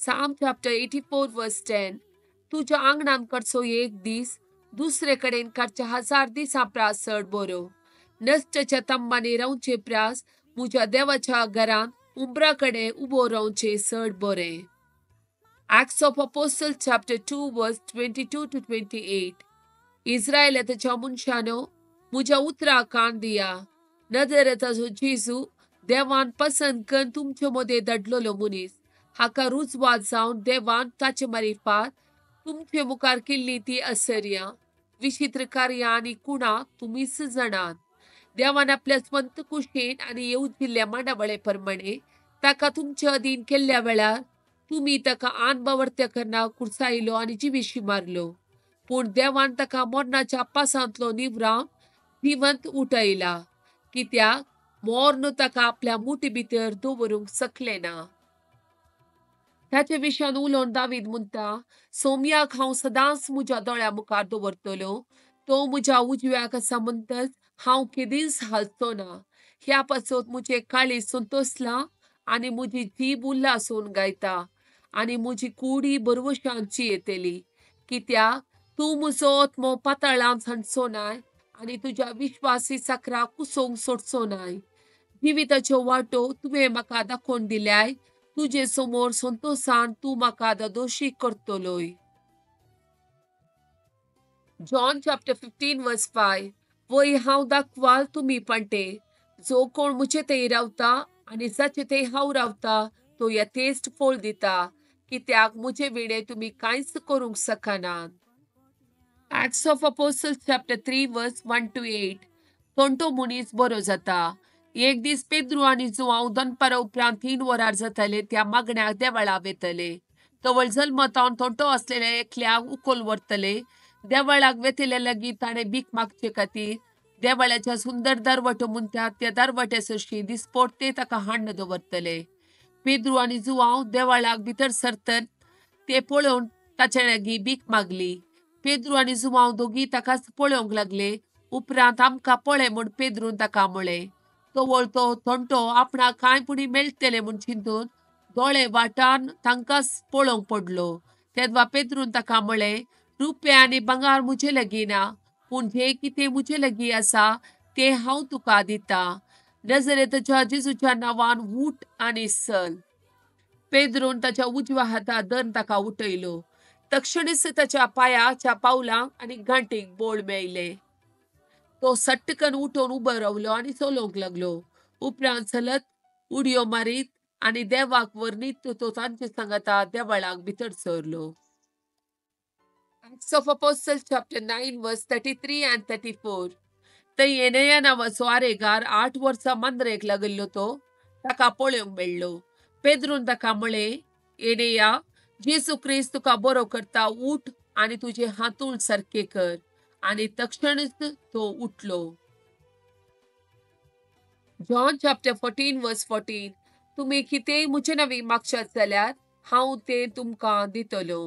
Psalm chapter 84 verse 10. तुज्या आंगणान कडचो एक दीस दुसरे कडेन काडच्या 1000 दिसां प्रास चड बरो. नश्टच्या तंबांनी रावचे प्रास म्हज्या देवाच्या घरांत उंबरा कडेन उबो रावचें चड बरें. Acts of Apostle chapter 2 verse 22 to 28. इस्रायलाच्या मनशानो, म्हज्या उतराक कान दिया. नजरेताचो जेजू देवान पसंत करून तुमचे मदें धाडलेलो मनीस, हाका रुजवात जावन देवान ताचे मारिफात तुमचे मुखार केल्ली ती असर्यां, विचित्र कार्यां आनी कुणां तुमीच जाणात. देवान आपल्या स्वंत कुशेन आनी येवजिल्ल्या मांडावळे प्रमाणे ताका तुमचे अधीन केल्ल्या वेळार तुमी ताका आन बावर्त्या करना कुर्सायलो आनी जिविशी मारलो. पूण देवान ताका मरणाच्या पासांतलो निवरावन जिवंत उठयला, कित्याक मर्ण ताका आपल्या मुठी भितर दवरूंक शकलें ना. ताचे विशयान उलोवन दावीद म्हणटा, सोम्याक हांव सदांच म्हज्या दोळ्या मुखार दवरतलो, तो म्हज्या उजव्याक आसा म्हणटच हांव केदींच हालचो ना. ह्या पासत म्हजें काळीज संतोसलां आनी म्हजी जीब उल्हासून गायता आनी म्हजी कुडी बरवशांची येतली, कित्याक तूं म्हजो आत्मो पातळांत सांडचो नाय आनी तुज्या विश्वासी साकराक कुसोवंक सोडचो नाय. जिविताच्यो वाटो तुवें म्हाका दाखोवन दिल्याय, तुजे समोर संतोसान तूं म्हाका दोशी करतलोय. John chapter 15 verse 5. वय हांव दाखवाल तुमी पांटे, जो कोण म्हजे थंय रावता आनी जाचे थंय हांव रावता तो यथेश्ट फळ दिता, कित्याक म्हजे विणें तुमी कांयच करूंक शकनात. Acts of Apostles chapter 3 verse 1 to 8. तोंटो मनीस बरो जाता. एक दीस पेद्रू आनी जुआंव दनपारा उपरांत 3 वरां जाताले त्या मागण्याक देवळा वेतले. तवळ जल्मतावन तोंटो आसलेल्या एकल्याक उखल व्हरतले. देवळाक वेतले लागीं ताणें भीक मागचे खातीर देवळाच्या सुंदर दरवटो म्हणटात त्या दरवट्या सरशी दिसपोट ते ताका हाण्ण दवरतले. पेद्रू आनी जुआंव देवळाक भितर सरतन ते पळोवन ताचे लागीं भीक मागली. पेद्रू आनी जुआंव दोगी ताकाच पळोवंक लागले. उपरांत आमकां पळय म्हूण पेद्रून ताका म्हळें. तवळ तो तोंटो आपणाक कांय पुणी मेळटलें म्हूण चिंतून दोळे वाटान तांकांच पळोवंक पडलो. तेन्ना पेद्रून ताका म्हळें, रुपया आनी भांगर म्हजे लागीं ना, पूण जें कितें म्हजे लागीं आसा तें हांव तुका दितां. नजरेताच्या जेजूच्या नांवान उठ आनी चल. पेद्रून ताच्या उजव्या हातार धरून ताका उठयलो. तक्षणीच ताच्या पांयाच्या पावलांक आनी गांठीक बोळ मेळ्ळें. तो सट्टकन उठून उबो रावलो आनी चलोवंक लागलो. उपरांत चलत उडयो मारीत आनी देवाक वर्णीत तो तांचे सांगाता देवळाक भितर सरलो. Acts of Apostles chapter 9 verse 33 and 34. थंय एनया नांवाचो आरेगार 8 वर्सां मांद्रेक लागिल्लो तो ताका पळोवंक मेळ्ळो. पेद्रून ताका म्हळें, एनया, जेजू क्रिस्त तुका बरो करता, उठ आनी तुजें हांतूण सारकें कर. आनी तक्षणच तो उठलो. John chapter 14 verse 14. तुमी कितेंय म्हजे नांवी मागशात जाल्यार हांव तें तुमकां दितलो.